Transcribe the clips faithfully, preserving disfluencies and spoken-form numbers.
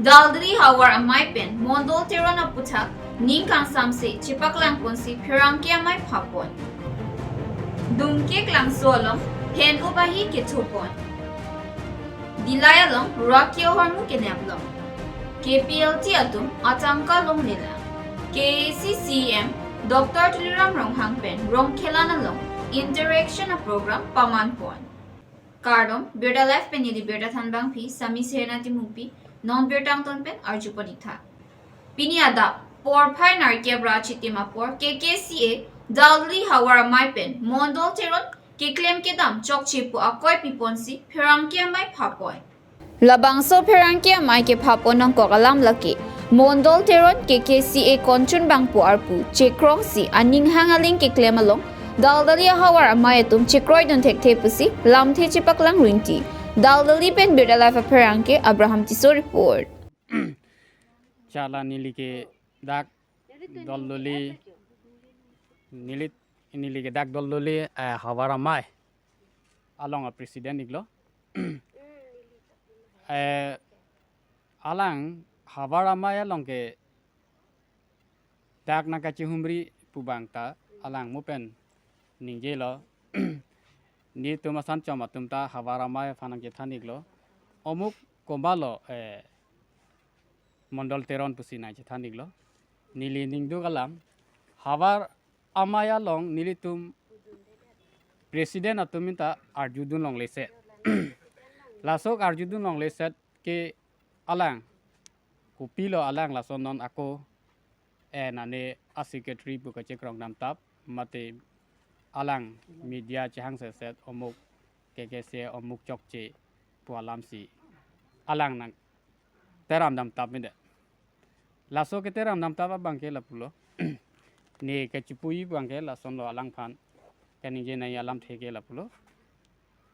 Daldali Havar Amei pen Mondol Teron aputhak ning kangsamse chepaklang ponsi pherangke amei phapon. Dumke Klangso along phen ubahi kethopon. Dillai along raki ahormu keneplong. K P L T atum atangka longlelang. K A A C C E M Doctor Tuliram Ronghang pen Rongkhelan along interaction a program pamanpon. Kardom, Birta Live pen neli birta thanbangpi Sami Sehena Timungpi, non birta angton pen arjupon-iktha. Pini adap porphai nerkep ra chitim apor K K C A Daldali Havar Amei pen Mondol Teron keklem kedam chokche pu akoi piponsi pherangke amei phapon. Labangso pherangke amei kephapon nangkok alam lake Mondol Teron K K C A konchun bangpo arpu chekrongsi aning hang aling keklem along Daldali ahavar amei atum chekroidun thekthe pusi lamthe chepaklang rinti. Daldali pen Birta Live apherangke Abraham Tisso report. Chala neli ke dak Daldali, neli neli ke dak Daldali eh, Havar Amei along a president iklo. Eh, alang Havar Amei along ke dak nangkachihumri pu bang ta alang mo pen ningjelo. Netum asan chom atum ta Havar Amei aphan nangchethan iklo. Omuk komatlo eh, Mondol Teron pusi nangchethan iklo. Neli ningduk alam Havar Amei along nelitum president atum ta arjudun longleset. Laso arjudun longleset ke alang kopilo alang laso non ako eh nane a secretary pu kachekrong damtap mate alang media chehang seset omuk K K C A omuk chokche pu alamsi alang nangteram damtap mide. Laso keteram damtap abang ke lapulo. Ne kachipuji abang ke lasonlo alangphan kaningje nai alamthe ke lapulo.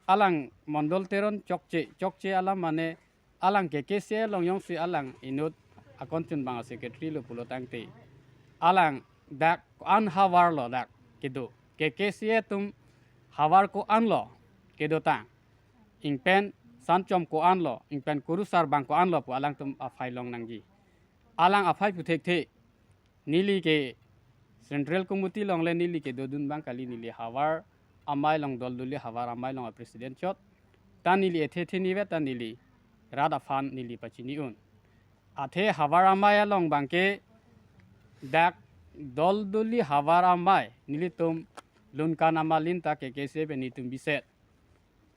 Alang Mondol Teron chokche, chokche alam mane alang K K C A along jongsi alang inut akonchun bang secretary lo pulo tangte alang dak ko-an havar lo dak kedo. K K C A atum havar ko-anlo kedo tang. Ingpen sanchom ko-anlo, ingpen kurusar bang ko-anlo pu alangtum aphai long nangji. Alang aphai pu thekthe. Neli ke Central Committee along le neli kedodun bang kali, neli Havar Amei along Daldali Havar Amei along a president chot. Ta neli ethe the nive ta neli rat aphan neli pachini un. Athe Havar Amei along bang ke dak Daldali Havar Amei nelitum Lunkan Amalin ta K K C A pen netum biset.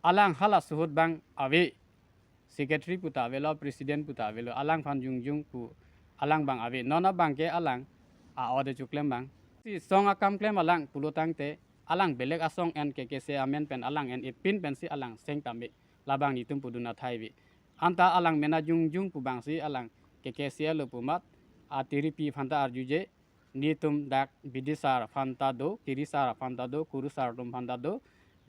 Alang hala suhut bang ave. Secretary pu ta avelo, president pu ta avelo, alangphan jongjong pu alang bang ave. Non abang ke alang a-ode chuklem bang. Si song akam klem alang pulo tangte alang belek asong en K K C A amen pen alang en epin pensi alang seng tame labang netum pudun athai ave. Anta alang mena jongjong pu bangsi alang K K C A lo pu mat a tiripi aphanta arjuje. Netum dak bidisar aphanta do, kirisar aphanta do, kurusar atum aphanta do,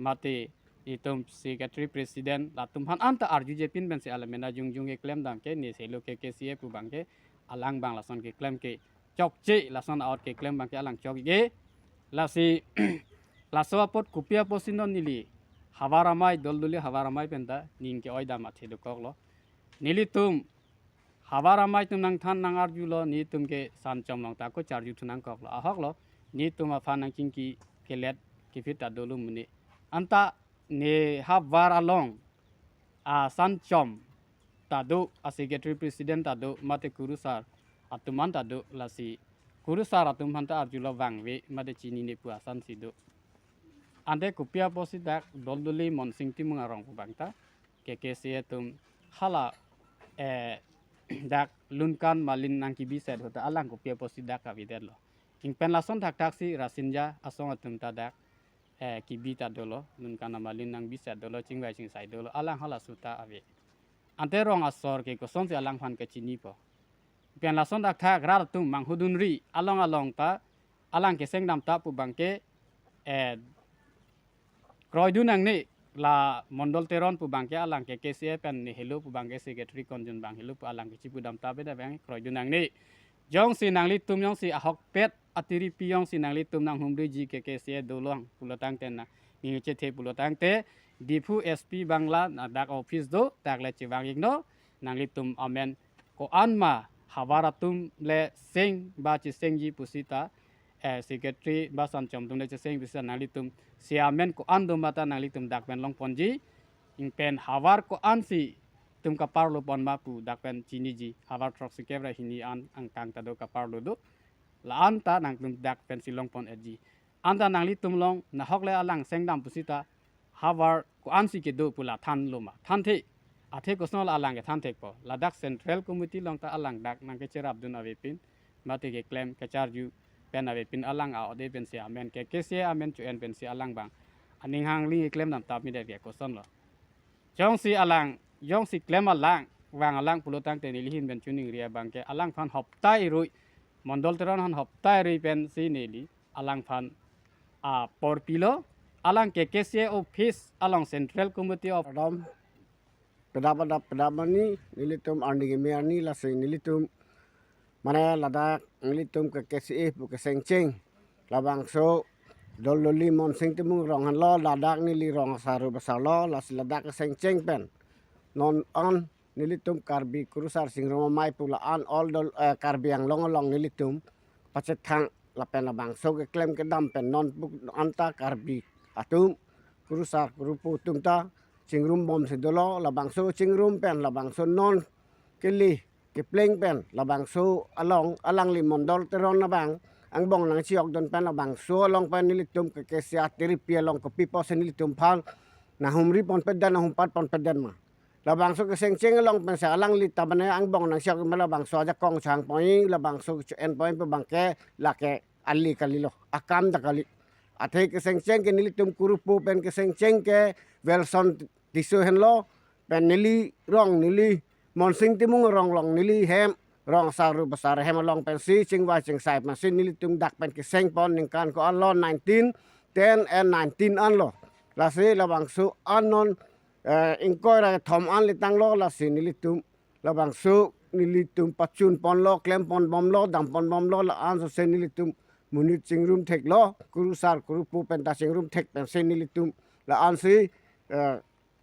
mate netum secretary president latum aphan anta arjuje pin pensi alang mena jongjong keklem dam ke ne selo K K C A pu bang ke alang bang lason keklem ke chokche, lason out keklem bang ke alang chokche. Lasi laso apot kopi apotsi non neli Havar Amei, Daldali Havar Amei penta ning ke-oi dam athe dokoklo. Nelitum Havar Amei atum nangthan nang arjulo, netum ke sanchom along ta ko charju thu nangkoklo. Ahoklo, netum aphan nangchingki kelet kephi ta dolo mene. Anta ne havar along a sanchom ta do, a secretary president ta do, mate kurusar atum an ta do, lasi kurusar atum aphanta arjulo vangve mate chinine pu asan si do. Ante kopi apotsi dak Daldali Monsing Timung arong pu bang ta K K C A atum hala eh, dak Lunkan Amalin nangkebiset ahut ta alang kopi apotsi dak kavedetlo. Ingpen lason thakthak si Rasinja asong atum ta dak eh, kebi ta dolo, Lunkan Amalin nangbiset dolo, chingvai chingsai dolo, alang halaso ta ave. Ante rong asor ke kosonsi alangphan kachinipo. Ingpen lason thakthak rat atum manghudunri along along ta alang keseng damtap pu bang ke eh, kroidun nangne, la Mondol Teron pu bang ke alang K K C A pen ne helo pu bang ke secretary konchun bang helo pu alang kechipu damtap ave, da bang kroidun nangne. Jongsi nanglitum jongsi ahokpet a tiripi jongsi nanglitum nanghumriji K K C A dolong pulo tangte na ning chethe pulo tangte Diphu S P Bangla na dak office do, dak le chevang iknon, nanglitum amen Ko-an ma havar atum le seng ba chesengji pusita, eh, secretary ba sanchom atum le cheseng pusita nanglitum si amen ko-an do mata nanglitum dak pen longponji. Ingpen havar ko-an si tum kaparlo pon ma pu dak pen chiniji. Havar throksi kep ra hini an angkang ta do kaparlo do. La-an ta nangtum dak pen si longpon etji. Anta nanglitum long nahok le alang sengdam pusita havar ko-an si kedo pu la thanlo ma? Thanthe. Athe koson la alang kethan thekpo? Ladak Central Committee long ta alang dak nangkecherapdun avepin, mate keklem kacharju pen avepin alang a-ode pensi amen ke K C A amen cho-en pensi alang bang aning hangli klemdam tap midet ke kosonlo? Jongsi alang, jongsi klem alang, vang alang pulo tangte neli ahin pen choningri abang ke alangphan hopta irui, Mondol Teron aphan hopta irui pensi neli alangphan apor pilo. Alang ke K C A office along Central Committee of Adam, pedap adap pedap mani, nelitum arni keme arni, lasi nelitum mane ladak nelitum ke K C A pu kesengcheng, labangso Doldoli Monsing Timung arong henlo, ladak neli rong asar rup asar lo, lasi ladak kesengcheng pen non an nelitum Karbi Kurusar Chingrum Amei pu la-an all Dol, eh, Karbi Anglong along nelitum pachethang lapen labangso keklem kedam pen non pu anta Karbi atum, Kurusar Kurupo atum ta chingrumbomsi dolo. Labangso chingrum pen labangso non kele kepleng pen labangso along alangli Mondol Teron abang angbong nangchiyokdun pen labangso along pen nelitum ke K C A tiripi along kopi pusi nelitum aphan nanghumri ponpedet, nanghumpat ponpedet ma? Labangso kesengcheng along pensi alangli ta mane angbong nangchiyok ma, labangso ajakong chang poi, labangso cho-en poi pu abang ke lake ali kalilo, akam ta kali. Athe kesengcheng ke nelitum Kurupo pen kesengcheng ke Welson Tisso henlo, pen neli rong, neli Monsing Timung arong along, neli hem rong asar rup asar hem along pensi chingvai chingsai pensi nelitum dak pen keseng pon ningkan ko-an lo, nineteen ten and nineteen an lo. Lasi labangso an non, eh, ingkoi ra kethom an le tanglo, lasi nelitum labangso nelitum pachun ponlo, klem ponbomlo, dam ponbomlo, la-an sose nelitum monit chingrum theklo, Kurusar Kurupo pen ta chingrum thek pensi nelitum la-ansi, eh,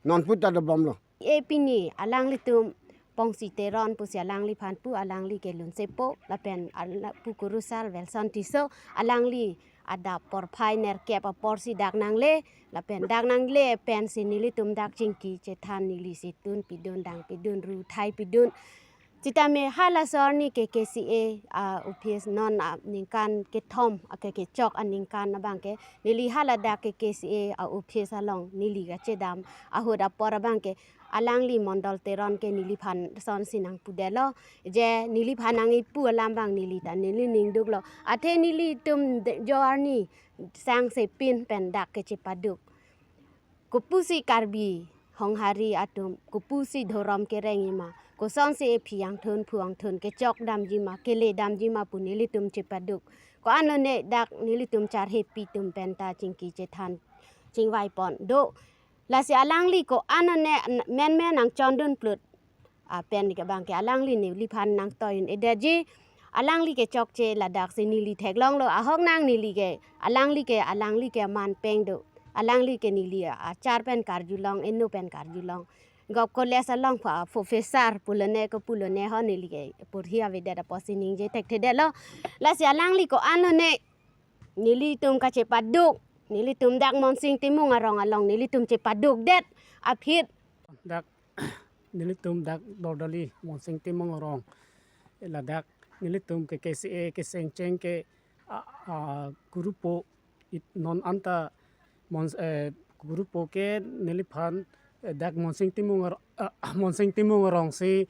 non pu ta dobomlo. E pini alanglitum Pongsi Teron pusi alangliphan pu, alangli ke lunsepo, lapen ala-, pu Kurusar Welson Tisso, alangli adap porphai nerkep aporsi dak nangle, lapen dak nangle pensi nelitum dak chingki chethan, neli si tun pidun, dang pidun, ru thai pidun. Sitame halaso arni ke K C A, ah, office non, ah, ningkan kethom, ah, ke kechok aningkan abang ke neli haladak ke K C A, ah, office along neli kachedam ahut apor abang ke alangli Mondol Teron ke neliphan sonsi nangpudetlo. Je neliphan nangkipu alam abang neli ta neli ningduklo. Athe nelitum de-, jo arni sangsepin pen dak kechepaduk. Kopusi Karbi Honghari atum, kopusi dhorom kerengji ma, kosonsi ephi angthun phu angthun kechok damji ma, kele damji ma pu nelitum chepaduk. Ko-an lone dak nelitum charhepi atum pen ta chingki chethan chingvai pon do. Lasi alangli ko-an lone menmen nangchondun plut, ah, pen ke abang ke alangli neliphan nangtoi un-edetji. Alangli kechokche ladaksi neli theklonglo, ahok nang neli ke, alangli ke, alangli ke aman peng do. Alangli ke neli achar pen karjulong, eno pen karjulong. Gop college along pha professor pulone ko pulone ho neli ke porhi avedet apotsi ningje thekthedetlo. Lasi alangli ko-an lone nelitum kachepaduk, nelitum dak Monsing Timung arong along nelitum chepadukdet aphi. Dak nelitum dak Doldoli Monsing Timung arong, ladak nelitum ke K C A kesengcheng ke, ah, ah, Kurupo it non anta Mon-, eh, Kurupo ke neliphan, eh, dak Monsing Timung ar-, ah, Monsing Timung arongsi,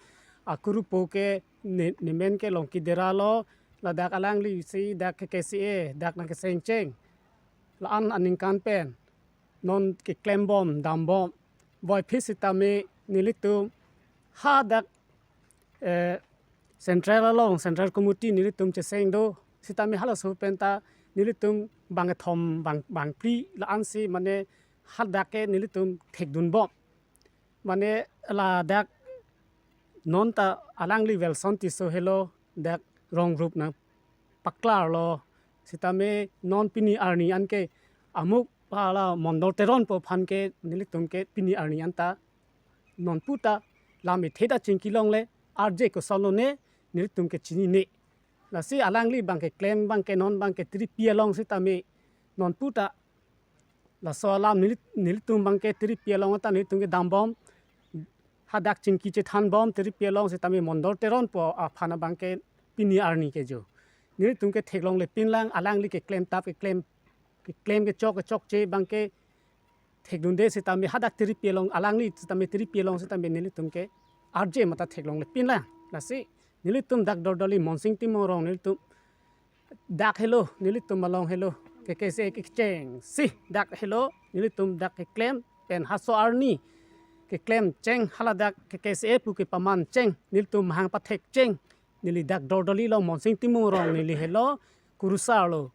ah, Kurupo ke ne-, nemen ke Longki Dera lo, ladak alanglisi dak ke K C A dak nangkesengcheng. La-an aningkan pen non keklembom dambom. Voiphit sitame nelitum hadak, eh, Central along, Central Committee nelitum cheseng do. Sitame halaso pen ta nelitum bangkethom bang, bangphli la-ansi mane hadak ke nelitum thekdunbom. Mane ladak non ta alangli Welson Tisso helo, dak rong rup nangpaklarlo. Sitame non pini arni an ke amuk hala Mondol Teron pu aphan ke nelitum ke pini arni an ta non pu ta lam ethe ta chingki longle, arje koson lone nelitum ke chinine. Lasi alangli abangke klem abangke non abangke tiripi along sitame non puta laso alam neli, nelitum abangke tiripi along ta nelitum ke dambom, hadak chingki chethanbom tiripi along sitame Mondol Teron pu aphan abangke pini arni ke jo. Nelitum ke theklongle pinlang, alangli ke klem tap ke klem, ke klem ke chok ke chokche abangke thekdunde sitame hadak tiripi along alangli sitame tiripi along sitame nelitum ke arje mata theklongle pinlang. Lasi nelitum dak Dordali Monsing Timung Rong nelitum dak helo, nelitum along helo, ke KSA kecheng si dak helo, nelitum dak keklem pen haso arni keklem cheng, haladak ke KSA pu kepaman cheng, nelitum mahang pathek cheng, neli dak Dordali along Monsing Timung Rong neli helo, kurusar lo,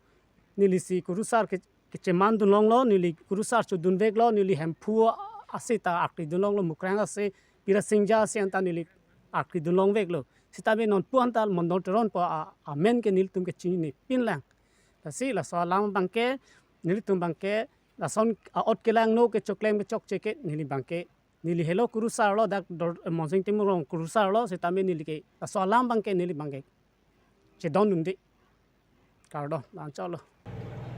neli si kurusar ke, kechemandun longlo, neli kurusar chodunveklo, neli Hemphu ase ta akridun longlo, Mukrang ase, Pira Singja ase anta neli akridun longveklo. Sitame non pu anta Mondol Teron pu a, amen ke nelitum ke chinine pinlang. Lasi laso alam abangke nelitum abangke lason a-ot kelangno ke choklem ke chokche ke neli abangke, neli helo kurusar lo dak Dor, Monsing Timung Rong kurusar lo sitame neli ke laso alam abangke neli abangke chedondunde. Kardom, lang choklo.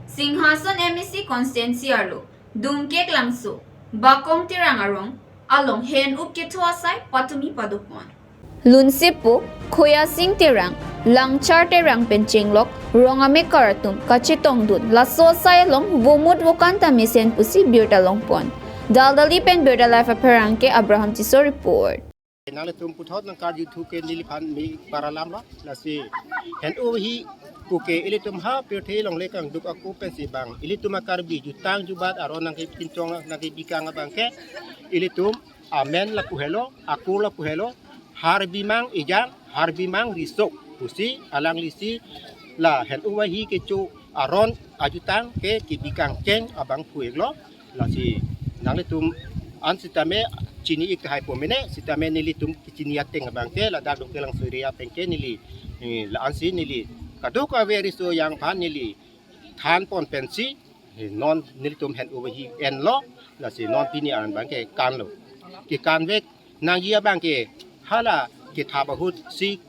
Singhason MAC constituency arlo Dungkeklangso Bakong Terang arong along hen-up ketho asai patumi padopon. Lunsepo Khoyasing Terang, Langchar Terang pen chenglok rong amekar atum kachetongdun laso asai along vomut vokan ta mesen pusi birta longpon. Daldali pen Birta Live apherangke Abraham Tisso report. Nanglitum puthot nangkarjuthu ke neliphan me paralam lo, lasi hen-up ahi puke ilitum ha pirthe longle kangduk ako pensi bang ilitum a-Karbi jutang jubat aron nangkepinchong nangkebikang abangke ilitum amen lapu helo, ako lapu helo, Harbimang Ejang, Harbimang Riso pusi alangli si la hen-up ahi kecho aron ajutang ke kebikang cheng abang pu-iklo. Lasi nanglitum an sitame chini-ik tahai po mene, sitame nelitum kechini ateng abangke ladak Dungkeklangso area pen ke neli, eh, la-ansi neli kadokave riso ejang aphan neli thanpon pensi, eh, non nelitum hen-up ahi enlo, lasi non pini an abangke kanlo. Kekanvek nangji abangke hala kethap ahut si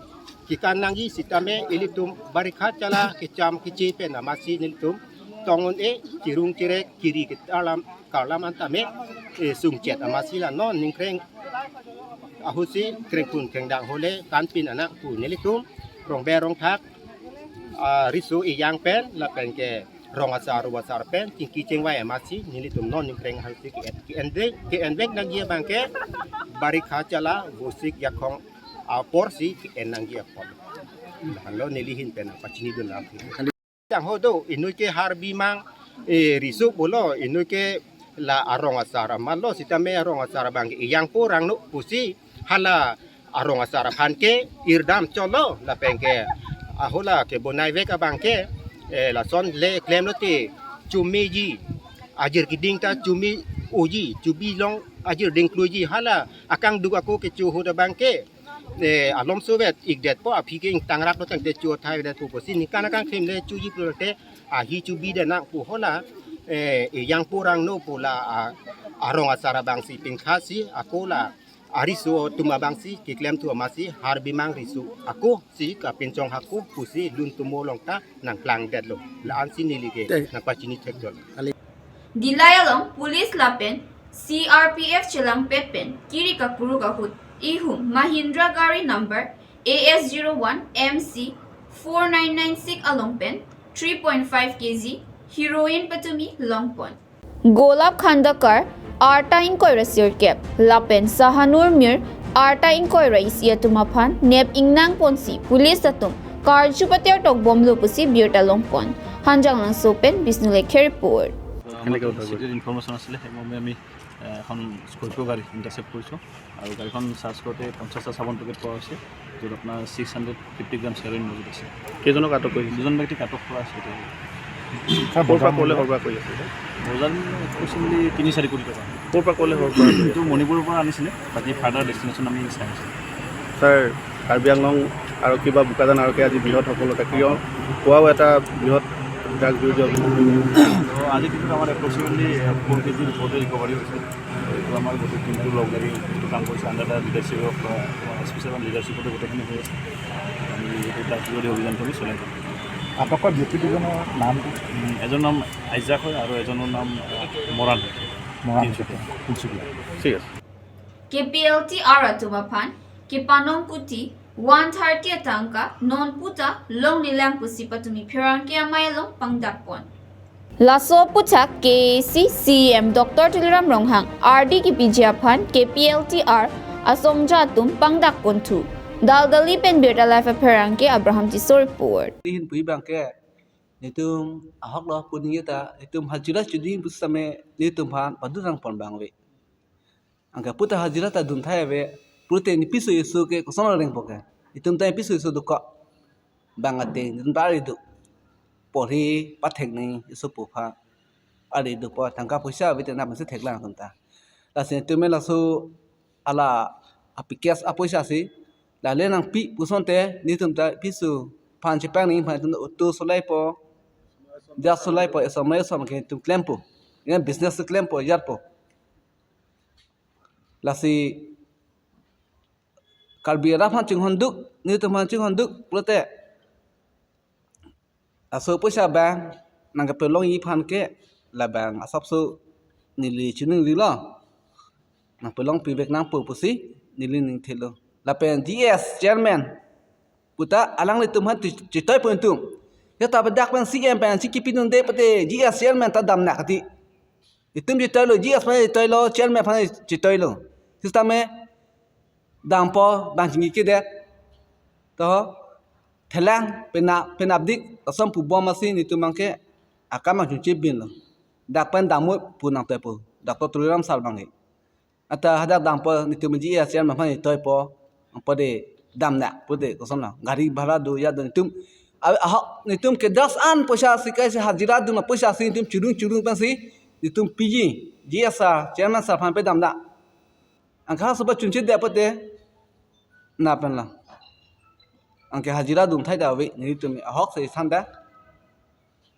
kekan nangji sitame ilitum barikha chala kecham keche pen amatsi nelitum tong un-e, chirung chirek kiri ketarlam karlam an tame, eh, sungchet amatsi la non ningkreng ahut si krengphun krengdang ahut le kanpin anak pu nelitum rongber rongthak, ah, riso ejang pen lapen ke rong asar ru asar pen chingki chingvai amatsi nelitum non ningkreng ahut si ke-en, ke-envek, ke-envek nangji abangke barikha chala vosik yakhong aporsi ke-en nangji apor. Lahenlo neli ahin pen pachinidun lam. Jang ho do, inut ke Harbimang, eh, Riso pulo, inut ke la arong asar amatlo, sitame arong asar abangke ejang porang no pusi hala arong asar aphan ke irdam cholo lapen ke ahula kebonaivek abangke, eh, lason le klemlote chomeji, ajir keding ta chome-oji, chobi long ajir dingkluji, hala akangduk ako kecho ahut abangke, eh, alomso vet-ikdetpo, aphi ke ingtangraklo tangte cho thaivedetpo pusi ningkan akangklim le choji pulote ahi chobi de nang pu hala, eh, ejang porang no pu la, ah, arong asar abangsi pinkha si ako la ariso atum abangsi keklemthu amatsi Harbimang Riso ako si kapinchong ako pusi lun tumo along ta nangklangdetlo. La-ansi neli ke Te. nangpachini thekdun. Dillai along police lapen CRPF chelangpet pen kiri kakuruk ahut ihum Mahindra gari number A S zero one M C four nine nine six along pen three point five K G heroin patumi longpon. Golap Khandakar, arta ingkoi ra sirkep, lapen Sahanur Mir, arta ingkoi ra isi atum aphan nep ingnangponsi police atum karju pater tokbomlo pusi birta longpon. Hanjanglangso pen Bisnu Lekhe report. আমাৰ কেনেকে উদ্ধাৰ কৰিছে? চিটিৰ ইনফৰমেশ্যন আছিলে, সেইমৰ্মে আমি, এ, এখন স্কৰপিঅ' গাড়ী ইণ্টাৰচেপ্ট কৰিছোঁ আৰু গাড়ীখন চাৰ্চ কৰোঁতে পঞ্চাছটা চাবোন পেকেট পোৱা হৈছে, য'ত আপোনাৰ six hundred fifty grams heroin মজুত আছে। কেইজনক আটক কৰিছে? দুজন ব্যক্তিক আটক কৰা হৈছে এতিয়া। ছাৰ, ক'ৰ পৰা বজাৰ ক'লৈ মূল্য? সৰবৰাহ কৰি আছে? বজাৰ মূল্য এপ্ৰক্সিমেটলি তিনি চাৰি কোটি টকা। ক'ৰ পৰা ক'লৈ সৰবৰাহ কৰি আছে? এইটো মণিপুৰৰ পৰা আনিছিলে, বাকী ফাৰ্ডাৰ ডেষ্টিনেশ্যন আমি চাই আছোঁ। ছাৰ, কাৰ্বি আংলং আৰক্ষী বা বোকাজান আৰক্ষীয়ে আজি বৃহৎ সফলতা, কিয় পুৱাও এটা বৃহৎ তো আজি কিন্তু আমাৰ এপ্ৰক্সিমেটলি ফ'ৰ কেজিৰ ওপৰতে ৰিকভাৰী হৈছে। এইটো আমাৰ গোটেই টিমটো লগ লাগি এইটো কাম কৰিছে, under the leadership of S P ছাৰৰ লিডাৰশ্বিপতে গোটেইখিনি হৈ আছে। আমি এইটো ডাক বিৰোধী অভিযানটো আমি চলাই থাকোঁ। আটক কৰা ব্যক্তি দুজনৰ নাম কি? উম, এজনৰ নাম আইজাক হয় আৰু এজনৰ নাম আহ, মৰাণ হয়। মৰাণ তিনিচুকীয়া। তিনিচুকীয়া। ঠিক আছে। K P L T R atum aphan kepanom kuti one thirty atangka non puta longlelang pusi patumi pherangke amei along pangdakpon. Laso aputhak K A A C C E M Doctor Tuliram Ronghang R D kipiji aphan K P L T R asongja atum pangdakponthu. Dalgali pen Birta Live apherangke Abraham Tisso report. Ihin pui bangke netum ahok lo puning ta itum hajira chuding pusame netum aphan padurang pon bangve. Anke puta hajira ta dun thai ave, pute ne piso iso ke koson rengpo ke. Itum ta piso iso duko. Bang ateng, itum ta ari du. Porhi pathek ni iso pupha. Ari du po tangka poisa ave te na pensi theklang itum ta. Lasi itum laso ala apikes apoisa si. Lale nangpi puson te netum ta piso aphan chepang ni aphan itum auto solai po. Jas solai po, esomai esom ke itum klempo. Itum business klempo, yarpo. Lasi Karbi arat aphan chinghonduk, netum aphan chinghonduk, pulote. Aso poisa bang, nangkepelongji aphan ke, labang asapso neli chiningrilo. Nangpelong pivek nangpo pusi, neli ningthelo. Lapen G S chairman, puta alanglitum aphan chi-, chitoipo itum. Ya ta bedak pen C M pen, si kipinunde pute, G S chairman ta damnak ti. Itum chitoilo, G S aphan chitoilo, chairman aphan chitoilo. Sitame dampo, bang chingki kedet. To, thelang, pena, penapdik, lason pubom asi netum bangke, akam ang chunche binlo. Dak pen dammo pu nangtoipo, Doctor Tuliram sir bangke. Ata hadak dampo netum G S chairman aphan chitoipo, angpo de damnak, pute kosonlo. Gari bhara do, ya do netum. A, ahok, netum ke das an poisa si kai si hajira dun poisa si netum churung churung pensi, netum piji, G S sir, chairman sir aphan pe damnak. Angkha soba chunche de pute, na penlo. Anke hajira dun thai da ave, netum ahok si sanda.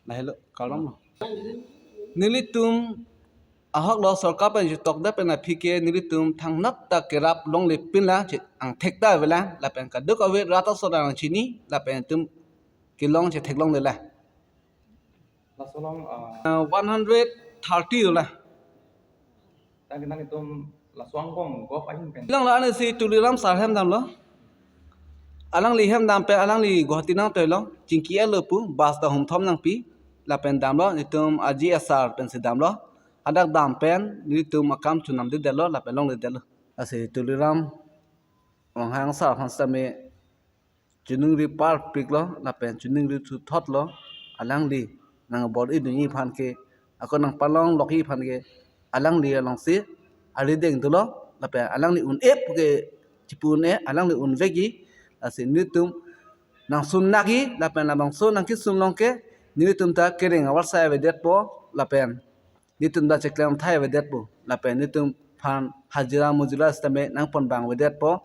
Lahelo, kalom lo. Nelitum ahok lo sorkar pen jutok da pen aphi ke nelitum thangnat ta kerap longle pinlang che angthek ta avelang lapen kaduk ave rata sodang chini lapen itum kelong che theklonglelang. Laso along, ah, ah, one hundred thirty dola. Tangke nangtum laso angbong gop ahin pen. Lang la ane si Tuliram sir hem damlo. Alangli hem dam pen alangli Guwahati nangtoilo. Chingki alo pu bus ta humthom nangpi. Lapen damlo netum a G S sir pensi damlo. Hadak dam pen netum akam chunam de delo lapen longle delo. Lasi Tuliram Ronghang sir aphan sitame chiningri parpiklo, lapen chiningri thuthotlo, alangli nangbor-idunji aphan ke, ako nangpalonglokji aphan ke, alangli alongsi arideng dolo, lapen alangli un-ep ke chipu un-e, alangli unvekji, lasi netum nangsunnakji, lapen labangso nangkisung long ke, netum ta kereng avarsai avedetpo, lapen netum ta cheklem thai avedetpo, lapen netum aphan hajira mujira sitame nangpon bang avedetpo,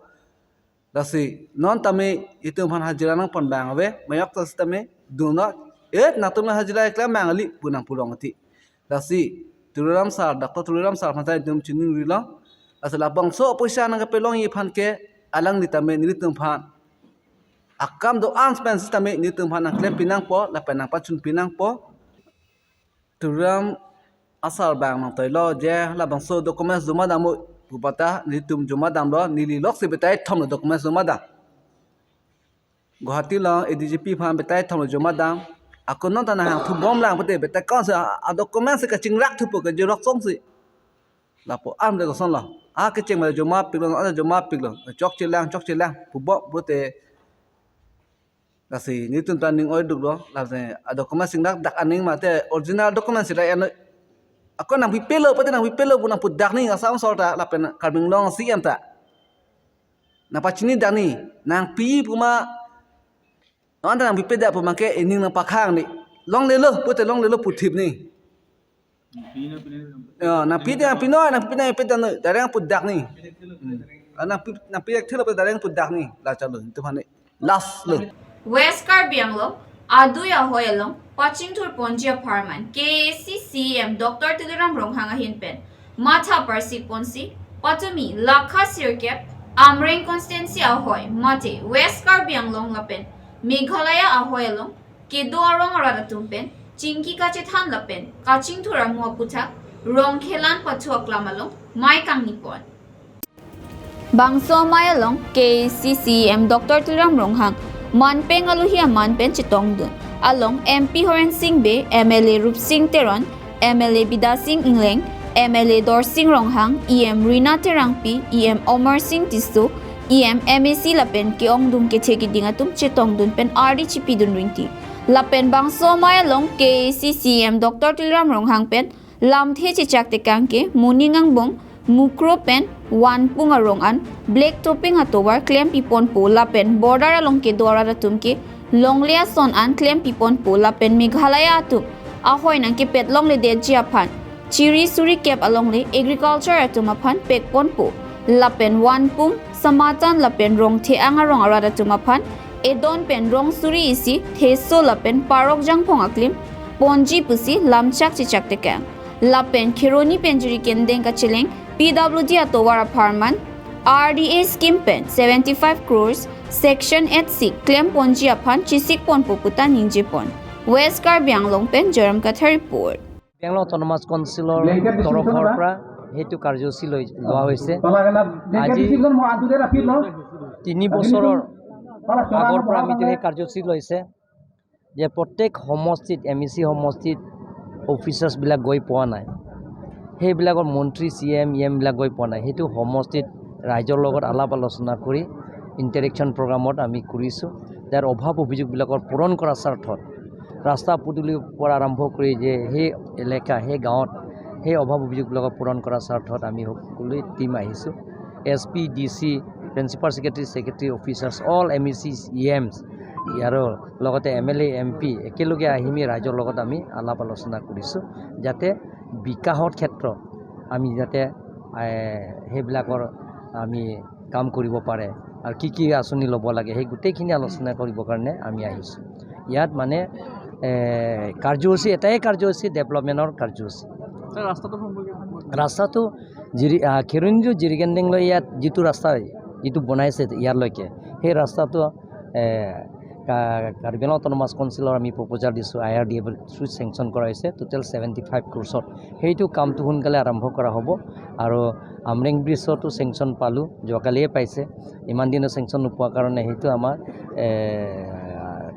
lasi non tame itum aphan hajira nangpon bang ave, mayok ta sitame dunok, et nangtum hajira eklem bang ali pu nangpulong ati. Lasi Tuliram sir, Doctor Tuliram sir aphan ta itum chiningrilo. Lasi labangso poisa nangkepelongji aphan ke alangli tame nelitum aphan akam do-an pen sitame nelitum aphan nangklem pinangpo, lapen nangpachun pinangpo. Tuliram asar bang nangtoilo je labangso documents joma dampo pu pata nelitum joma damlo, neli loksi betai thomlo documents joma dam. Guwahati along A D G P aphan betai thomlo joma dam. Ako non ta nang hangthu bomlang pute betai kon si a, a documents si kachingrak thupo ke xerox song si. Lapu an de kosonlo. A kecheng ma joma piklo, a joma piklo. Chokchelang, chokchelang. Pu bom pute. Lasi netum ta ning oiduklo, lasi a document singdak dak aning mate original document sira eno. Ako nangpipelo, pute nangpipelo pu nangpu dak ni, asam sol ta, lapen Karbi Anglong C M ta. Nangpachini dak ni, nangpi pu ma, non ta nangpipe dak pu ma ke ining nangpakhang ni. Longlelo, pute longlelo puthip ni. Ya, nangpi dak nangpi noi, nangpi dak nangpi dak noi, darang pu dak ni. Hmm. Ah, nangpi, nangpi dak thelo pu darang pu dak ni, la chalo, itu mane. Last lo. West Karbi Anglong, adui ahoi along pachingthur ponji apharman K A A C C E M Doctor Tuliram Ronghang ahin pen matha parsik ponsi patumi lakha sirkep Amreng constituency ahoi mate West Karbi Anglong lapen Meghalaya ahoi along kedo arong arat atum pen chingki kachethan lapen kachingthur amu aputhak rong khelan pathu aklam along mei kangni pon. Bangso amei along K A A C C E M Doctor Tuliram Ronghang manpeng aluhi aman pen chetongdun along M P Horen Sing Bey, M L A Rupsing Teron, M L A Bidya Sing Engleng, M L A Dorsing Ronghang, E M Rina Terangpi, E M Omar Sing Tisso, E M, M A C lapen ke-ongdung kethe keding atum chetongdun pen ardi chipidun ringti. Lapen bangso amei along K A A C C E M Doctor Tuliram Ronghang pen lamthe chechak tekang ke Muning Angbong, Mukroh pen Vanpung arong an black topping atovar klem piponpo lapen border along kedo arat atum ke longle ason an klem piponpo lapen Meghalaya atum ahoi nangkepet longledetji aphan chiri suri kep alongle agriculture atum aphan pekponpo lapen Vanpung, Samatan lapen Rongthe-ang arong arat atum aphan edon pen rong suri isi theso lapen parok jangphong aklim ponji pusi lamchak chechak tekang. Lapen Kheroni pen Jirikindeng kacheleng P W D atovar apharman R D A scheme pen seventy-five crores Section eight C klem ponji aphan chesik ponpo puta ningje pon. West Karbi Anglong pen Joram Kathar report. Karbi Anglong Autonomous Councilৰ তৰফৰ পৰা সেইটো কাৰ্যসূচী লৈ লোৱা হৈছে। আজি তিনি বছৰৰ আগৰ পৰা আমিতো সেই কাৰ্যসূচী লৈছে যে প্ৰত্যেক সমষ্টিত, এম ই চি সমষ্টিত অফিচাৰ্ছবিলাক গৈ পোৱা নাই। সেইবিলাকৰ মন্ত্ৰী, চি এম, ই এমবিলাক গৈ পোৱা নাই। সেইটো সমষ্টিত ৰাইজৰ লগত আলাপ আলোচনা কৰি ইণ্টাৰেকশ্যন প্ৰগ্ৰামত আমি কৰিছোঁ। ইয়াৰ অভাৱ অভিযোগবিলাকৰ পূৰণ কৰাৰ স্বাৰ্থত ৰাস্তা পদূলিৰ পৰা আৰম্ভ কৰি যে সেই এলেকা, সেই গাঁৱত সেই অভাৱ অভিযোগবিলাকক পূৰণ কৰাৰ স্বাৰ্থত আমি সকলোৱে টীম আহিছোঁ। S P, D C, principal secretary, secretary, officers, all M E C, E Ms আৰু লগতে M L A, M P একেলগে আহি আমি ৰাইজৰ লগত আমি আলাপ আলোচনা কৰিছোঁ, যাতে বিকাশৰ ক্ষেত্ৰত আমি যাতে, এ, সেইবিলাকৰ আমি কাম কৰিব পাৰে আৰু কি কি আঁচনি ল'ব লাগে, সেই গোটেইখিনি আলোচনা কৰিবৰ কাৰণে আমি আহিছোঁ। ইয়াত মানে, এ, কাৰ্যসূচী, এটাই কাৰ্যসূচী, ডেভেলপমেণ্টৰ কাৰ্যসূচী। ছাৰ, ৰাস্তাটো সম্পৰ্কে অকণ কওক। ৰাস্তাটো জিৰি-, আ, খেৰণি টু জিৰিকেন্দেংলৈ ইয়াত যিটো ৰাস্তা, যিটো বনাইছে ইয়ালৈকে, সেই ৰাস্তাটো, এ, কা-, কাৰ্বি আংলং অট'নমাছ কাউন্সিলৰ আমি প্ৰপ'জাল দিছোঁ, আই আৰ ডি এফৰ থ্ৰুত চেংচন কৰা হৈছে, টোটেল ছেভেণ্টি ফাইভ ক্ৰ'ৰ্ছত। সেইটো কামটো সোনকালে আৰম্ভ কৰা হ'ব। আৰু আমৰেং ব্ৰিজতো চেংচন পালোঁ, যোৱাকালিয়ে পাইছে। ইমান দিনৰ চেংচন নোপোৱাৰ কাৰণে সেইটো আমাৰ, এ,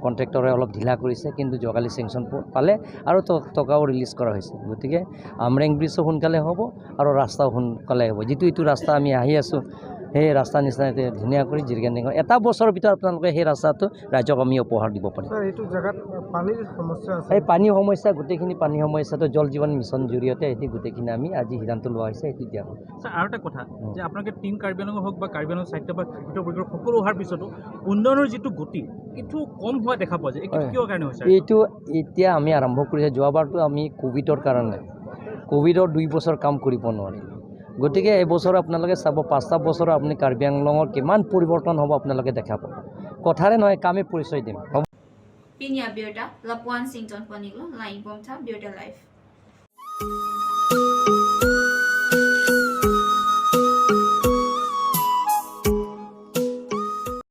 কণ্ট্ৰেক্টৰে অলপ ঢিলা কৰিছে, কিন্তু যোৱাকালি চেংচন প-, পালে আৰু ট-, টকাও ৰিলিজ কৰা হৈছে। গতিকে আমৰেং ব্ৰিজো সোনকালে হ'ব আৰু ৰাস্তাও সোনকালে হ'ব। যিটো এইটো ৰাস্তা আমি আহি আছোঁ, সেই ৰাস্তা নিচিনা এতিয়া ধুনীয়া কৰি জিৰিকেন্দেংৰ এটা বছৰৰ ভিতৰত আপোনালোকে সেই ৰাস্তাটো ৰাইজক আমি উপহাৰ দিব পাৰিম। ছাৰ, এইটো জেগাত পানীৰ সমস্যা আছে। এই পানীৰ সমস্যা, গোটেইখিনি পানীৰ সমস্যাটো জল জীৱন মিছন জৰিয়তে এটি গোটেইখিনি আমি আজি সিদ্ধান্ত লোৱা হৈছে, এইটো দিয়া হ'ল। ছাৰ, আৰু এটা কথা, উম। যে আপোনালোকে টিম কাৰ্বি আংলং হওক বা কাৰ্বি আংলং স্বায়ত্তশাসিত পৰিষদৰ সকলো অহাৰ পিছতো উন্নয়নৰ যিটো গতি, এইটো কম হোৱা দেখা পোৱা যায়। এইটো হয়। কিয় কাৰণে হৈছে? এইটো এতিয়া আমি আৰম্ভ কৰিছে। যোৱাবাৰতো আমি ক'ভিডৰ কাৰণে, ক'ভিডৰ দুই বছৰ কাম কৰিব নোৱাৰিলোঁ। গতিকে এইবছৰ আপোনালোকে চাব, পাঁচটা বছৰ আপুনি কাৰ্বি আংলঙৰ কিমান পৰিৱৰ্তন হ'ব আপোনালোকে দেখা পাব। কথাৰে নহয়, কামে পৰিচয় দিম। Pini abirta lapu-an sington ponilo, lain bomtha birta live.